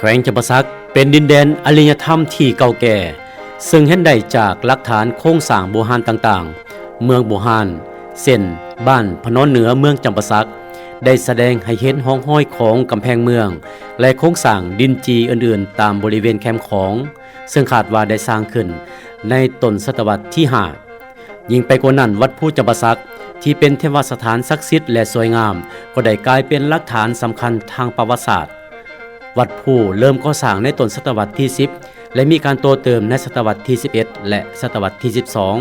ວງຈຳປາສັກເປັນດິນແດນອາລິຍະທຳທີ່ເກົ່າແກ່, ເຊິ່ງເຫັນໄດ້ຈາກຫຼັກຖານໂຄງສ້າງບູຮານຕ່າງໆ. ເມືອງບູຮານ ເຊັ່ນ ບ້ານພະນອນເໜືອເມືອງຈຳປາສັກ ໄດ້ສະແດງໃຫ້ເຫັນຮ່ອງຮອຍຂອງກຳແພງເມືອງ ແລະ ໂຄງສ້າງດິນຈີ່ອື່ນໆຕາມບໍລິເວນແຄມຂອງ, ເຊິ່ງຄາດວ່າໄດ້ສ້າງຂຶ້ນໃນຕົ້ນສະຕະວັດທີຫ້າ. ຍິ່ງໄປກວ່ານັ້ນ, ວັດພູຈຳປາສັກ ທີ່ເປັນເທວະສະຖານສັກສິດ ແລະ ສວຍງາມ ກໍໄດ້ກາຍເປັນຫຼັກຖານສຳຄັນທາງປະຫວັດສາດ. ວັດພູເລີ່ມກໍ່ສ້າງໃນຕົ້ນສະຕະວັດທີສິບ ແລະ ມີການຕໍ່ເຕີມໃນສະຕະວັດທີສິບເອັດ ແລະ ສະຕະວັດທີສິບສອງ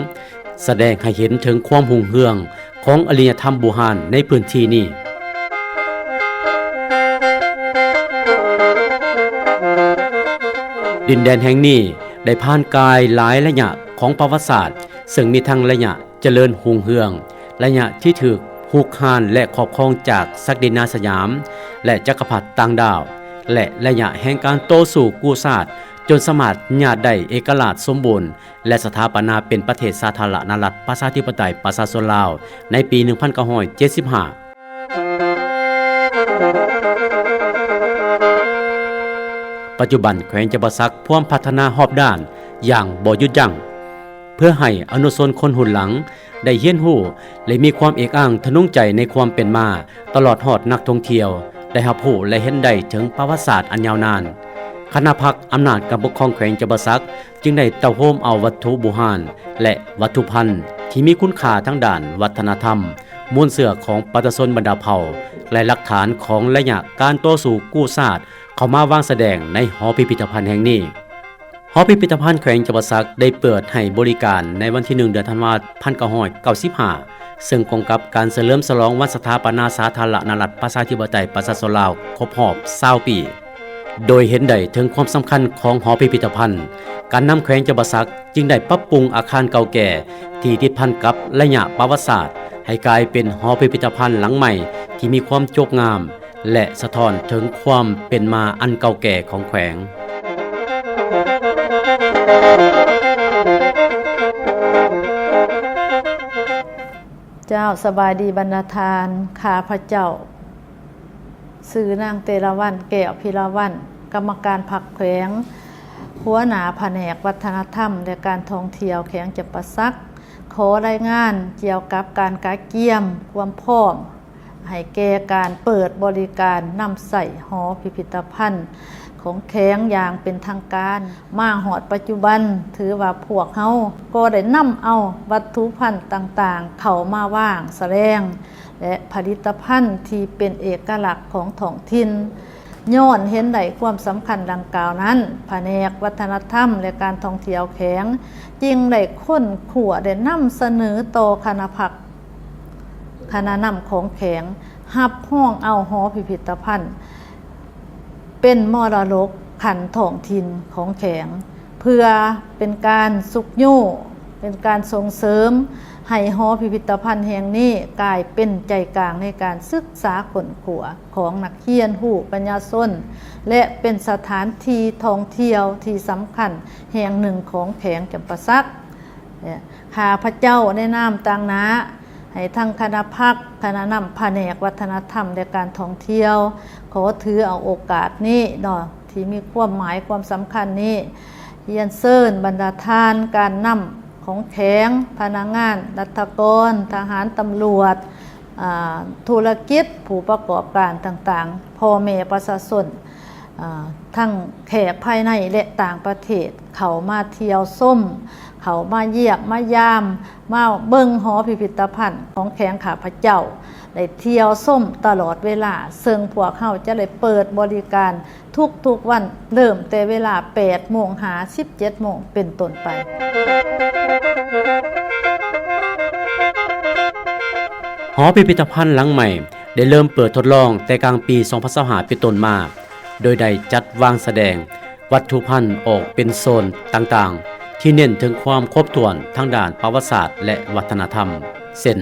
ສະແດງໃຫ້ເຫັນເຖິງຄວາມຮຸ່ງເຮືອງຂອງອາລິຍະທຳບູຮານໃນພື້ນທີ່ນີ້. ດິນແດນແຫ່ງນີ້ໄດ້ຜ່ານກາຍຫຼາຍໄລຍະຂອງປະຫວັດສາດ, ເຊິ່ງມີທັງໄລຍະ ຈະເລີນຮຸ່ງເຮືອງ, ໄລຍະທີ່ຖືກຮຸກຮານ ແລະ ຄອບຄອງຈາກສັກດິນາສະຫຍາມ ແລະ ຈັກກະພັດຕ່າງດ້າວ ແລະ ໄລຍະແຫ່ງການຕໍ່ສູ້ກູ້ຊາດ ຈົນສາມາດຍາດໄດ້ເອກະລາດສົມບູນ ແລະ ສະຖາປະນາເປັນປະເທດສາທາລະນະລັດ ປະຊາທິປະໄຕ ປະຊາຊົນລາວ ໃນປີໜຶ່ງພັນເກົ້າຮ້ອຍເຈັດສິບຫ້າ. ປັດຈຸບັນແຂວງຈຳປາສັກພວມພັດທະນາຮອບດ້ານຢ່າງບໍ່ຢຸດຢັ້ງ ເພື່ອໃຫ້ອະນຸຊົນຄົນຮຸ່ນຫຼັງໄດ້ຮຽນຮູ້ ແລະ ມີຄວາມເອກອ້າງທະນົງໃຈໃນຄວາມເປັນມາ, ຕະຫຼອດຮອດນັກທ່ອງທ່ຽວໄດ້ຮັບຮູ້ ແລະ ເຫັນໄດ້ເຖິງປະຫວັດສາດອັນຍາວນານ. ຄະນະພັກອຳນາດການປົກຄອງແຂວງຈຳປາສັກ ຈຶ່ງໄດ້ເຕົ້າໂຮມເອົາວັດຖຸບູຮານ ແລະ ວັດຖຸພັນທີ່ມີຄຸນຄ່າທາງດ້ານວັດທະນະທຳ, ມູນເຊື້ອຂອງປະຊາຊົນບັນດາເຜົ່າ ແລະ ຫຼັກຖານຂອງໄລຍະການຕໍ່ສູ້ກູ້ຊາດ ເຂົ້າມາວາງສະແດງໃນຫໍພິພິທະພັນແຫ່ງນີ້. ຫໍພິພິທະພັນແຂວງຈຳປາສັກໄດ້ເປີດໃຫ້ບໍລິການໃນວັນທີໜຶ່ງ ເດືອນທັນວາ ພັນເກົ້າຮ້ອຍເກົ້າສິບຫ້າ ເຊິ່ງກົງກັບການສະເຫຼີມສະຫຼອງວັນສະຖາປະນາສາທາລະນະລັດ ປະຊາທິປະໄຕ ປະຊາຊົນລາວ ຄົບຮອບຊາວປີ. ໂດຍເຫັນໄດ້ເຖິງຄວາມສຳຄັນຂອງຫໍພິພິທະພັນ, ການນຳແຂວງຈຳປາສັກຈຶ່ງໄດ້ປັບປຸງອາຄານເກົ່າແກ່ທີ່ຕິດພັນກັບໄລຍະປະຫວັດສາດ ໃຫ້ກາຍເປັນຫໍພິພິທະພັນຫຼັງໃໝ່ທີ່ມີຄວາມຈົບງາມ ແລະ ສະທ້ອນເຖິງຄວາມເປັນມາອັນເກົ່າແກ່ຂອງແຂວງ. ເຈົ້າ, ສະບາຍດີບັນດາທ່ານ, ຂ້າພະເຈົ້າ ຊື່ນາງເຕລະວັນ ແກ້ວພິລະວັນ, ກຳມະການພັກແຂວງ, ຫົວໜ້າພະແນກວັດທະນະທຳ ແລະ ການທ່ອງທ່ຽວແຂວງຈຳປາສັກ, ຂໍລາຍງານກ່ຽວກັບການກະກຽມຄວາມພ້ອມໃຫ້ແກ່ການເປີດບໍລິການນຳໃຊ້ຫໍພິພິທະພັນ ຂອງແຂວງຢ່າງເປັນທາງການ. ມາຮອດປັດຈຸບັນ, ຖືວ່າພວກເຮົາກໍໄດ້ນຳເອົາວັດຖຸພັນຕ່າງໆເຂົ້າມາວາງສະແດງ ແລະ ຜະລິດຕະພັນທີ່ເປັນເອກະລັກຂອງທ້ອງຖິ່ນ. ຍ້ອນເຫັນໄດ້ຄວາມສຳຄັນດັ່ງກ່າວນັ້ນ, ພະແນກວັດທະນະທຳ ແລະ ການທ່ອງທ່ຽວແຂວງ ຈຶ່ງໄດ້ຄົ້ນຄວ້າ ໄດ້ນຳສະເໜີຕໍ່ຄະນະພັກ ຄະນະນຳຂອງແຂວງ ຮັບຮອງເອົາຫໍພິພິທະພັນ ເປັນມໍລະດົກຂັ້ນທ້ອງຖິ່ນຂອງແຂວງ ເພື່ອເປັນການຊຸກຍູ້, ເປັນການສົ່ງເສີມໃຫ້ຫໍພິພິທະພັນແຫ່ງນີ້ກາຍເປັນໃຈກາງໃນການສຶກສາຄົ້ນຄວ້າຂອງນັກຮຽນຮູ້ປັນຍາຊົນ ແລະ ເປັນສະຖານທີ່ທ່ອງທ່ຽວທີ່ສຳຄັນແຫ່ງໜຶ່ງຂອງແຂວງຈຳປາສັກ. ແລະ ຂ້າພະເຈົ້າໃນນາມຕາງໜ້າ ໃຫ້ທັງຄະນະພັກ, ຄະນະນຳພະແນກວັດທະນະທຳ ແລະ ການທ່ອງທ່ຽວ ຂໍຖືເອົາໂອກາດນີ້ເນາະ ທີ່ມີຄວາມໝາຍຄວາມສຳຄັນນີ້ ຮຽນເຊີນບັນດາທ່ານການນຳຂອງແຂວງ, ພະນັກງານລັດຖະກອນ, ທະຫານ, ຕຳຫຼວດ, ອາ, ທຸລະກິດ, ຜູ້ປະກອບການຕ່າງໆ, ພໍ່ແມ່ປະຊາຊົນ, ອາ, ທັງແຂກພາຍໃນ ແລະ ຕ່າງປະເທດ ເຂົ້າມາທ່ຽວຊົມ, ເຂົ້າມາຢ້ຽມມາຢາມ, ມາເບິ່ງຫໍພິພິທະພັນຂອງແຂວງຂ້າພະເຈົ້າ ໄດ້ທ່ຽວຊົມຕະຫຼອດເວລາ, ເຊິ່ງພວກເຮົາຈະໄດ້ເປີດບໍລິການທຸກໆວັນ, ເລີ່ມແຕ່ເວລາແປດໂມງຫາສິບເຈັດໂມງເປັນຕົ້ນໄປ. ຫໍພິພິທະພັນຫຼັງໃໝ່ໄດ້ເລີ່ມເປີດທົດລອງແຕ່ກາງປີສອງພັນຊາວຫ້າເປັນຕົ້ນມາ, ໂດຍໄດ້ຈັດວາງສະແດງ ວັດຖຸພັນອອກເປັນໂຊນຕ່າງໆ ທີ່ເນັ້ນເຖິງຄວາມຄົບຖ້ວນທາງດ້ານປະຫວັດສາດ ແລະ ວັດທະນະທຳ ເຊັ່ນ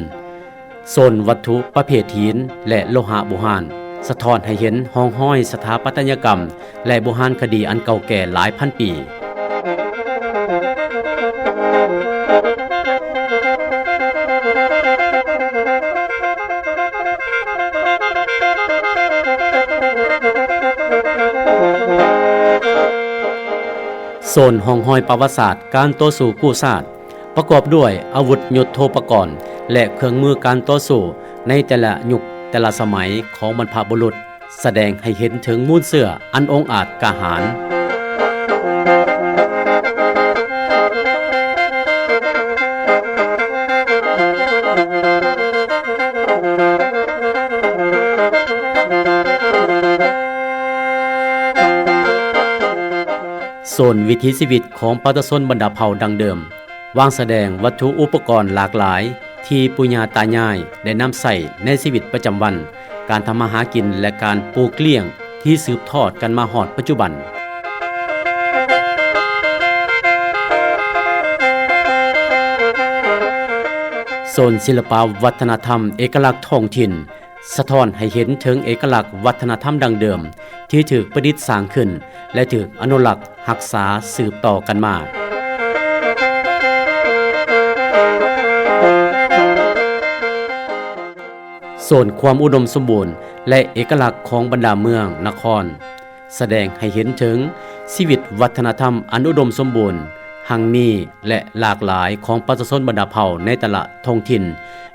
ໂຊນວັດຖຸປະເພດຫີນ ແລະ ໂລຫະບູຮານ, ສະທ້ອນໃຫ້ເຫັນຮ່ອງຮອຍສະຖາປັດຕະຍະກຳ ແລະ ບູຮານຄະດີອັນເກົ່າແກ່ຫຼາຍພັນປີ. ໂຊນຮ່ອງຮອຍປະຫວັດສາດການຕໍ່ສູ້ກູ້ຊາດ ປະກອບດ້ວຍອາວຸດຍຸດໂທປະກອນ ແລະ ເຄື່ອງມືການຕໍ່ສູ້ໃນແຕ່ລະຍຸກແຕ່ລະສະໄໝຂອງບັນພະບຸລຸດ, ສະແດງໃຫ້ເຫັນເຖິງມູນເຊື້ອອັນອົງອາດກ້າຫານ. ໂຊນວິຖີຊີວິດຂອງປະຊາຊົນບັນດາເຜົ່າດັ້ງເດີມ ວາງສະແດງວັດຖຸອຸປະກອນຫຼາກຫຼາຍທີ່ປູ່ຍ່າຕາຍາຍໄດ້ນຳໃຊ້ໃນຊີວິດປະຈຳວັນ, ການທຳມາຫາກິນ ແລະ ການປູກລ້ຽງທີ່ສືບທອດກັນມາຮອດປັດຈຸບັນ. ໂຊນສິລະປະວັດທະນະທຳເອກະລັກທ້ອງຖິ່ນ ສະທ້ອນໃຫ້ເຫັນເຖິງເອກະລັກວັດທະນະທຳດັ້ງເດີມທີ່ຖືກປະດິດສ້າງຂຶ້ນ ແລະ ຖືກອະນຸລັກຮັກສາສືບຕໍ່ກັນມາ. ໂຊນຄວາມອຸດົມສົມບູນ ແລະ ເອກະລັກຂອງບັນດາເມືອງນະຄອນ ສະແດງໃຫ້ເຫັນເຖິງຊີວິດວັດທະນະທຳອັນອຸດົມສົມບູນ, ຮັ່ງມີ ແລະ ຫຼາກຫຼາຍຂອງປະຊາຊົນບັນດາເຜົ່າໃນແຕ່ລະທ້ອງຖິ່ນ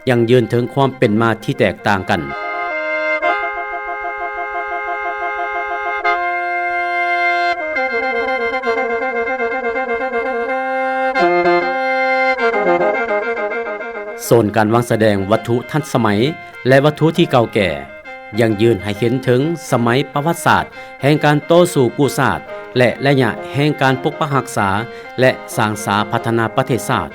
ຢັ້ງຢືນເຖິງຄວາມເປັນມາທີ່ແຕກຕ່າງກັນ. ໂຊນການວາງສະແດງວັດຖຸທັນສະໄໝ ແລະ ວັດຖຸທີ່ເກົ່າແກ່ ຢັ້ງຢືນໃຫ້ເຫັນເຖິງສະໄໝປະຫວັດສາດແຫ່ງການຕໍ່ສູ້ກູ້ຊາດ ແລະ ໄລຍະແຫ່ງການປົກປັກຮັກສາ ແລະ ສ້າງສາພັດທະນາປະເທດຊາດ.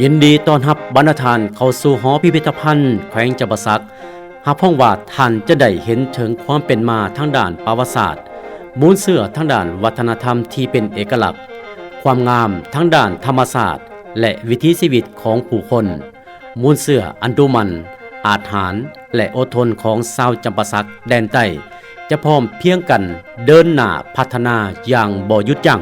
ຍິນດີຕ້ອນຮັບບັນດາທ່ານເຂົ້າສູ່ຫໍພິພິທະພັນແຂວງຈຳປາສັກ. ຮັບຮອງວ່າທ່ານຈະໄດ້ເຫັນເຖິງຄວາມເປັນມາທາງດ້ານປະຫວັດສາດ, ມູນເຊື້ອທາງດ້ານວັດທະນະທຳທີ່ເປັນເອກະລັກ, ຄວາມງາມທາງດ້ານທຳມະຊາດ ແລະ ວິຖີຊີວິດຂອງຜູ້ຄົນ, ມູນເຊື້ອອັນດຸໝັ່ນ, ອາດຫານ ແລະ ອົດທົນຂອງຊາວຈຳປາສັກແດນໃຕ້ ຈະພ້ອມພຽງກັນເດີນໜ້າພັດທະນາຢ່າງບໍ່ຢຸດຢັ້ງ.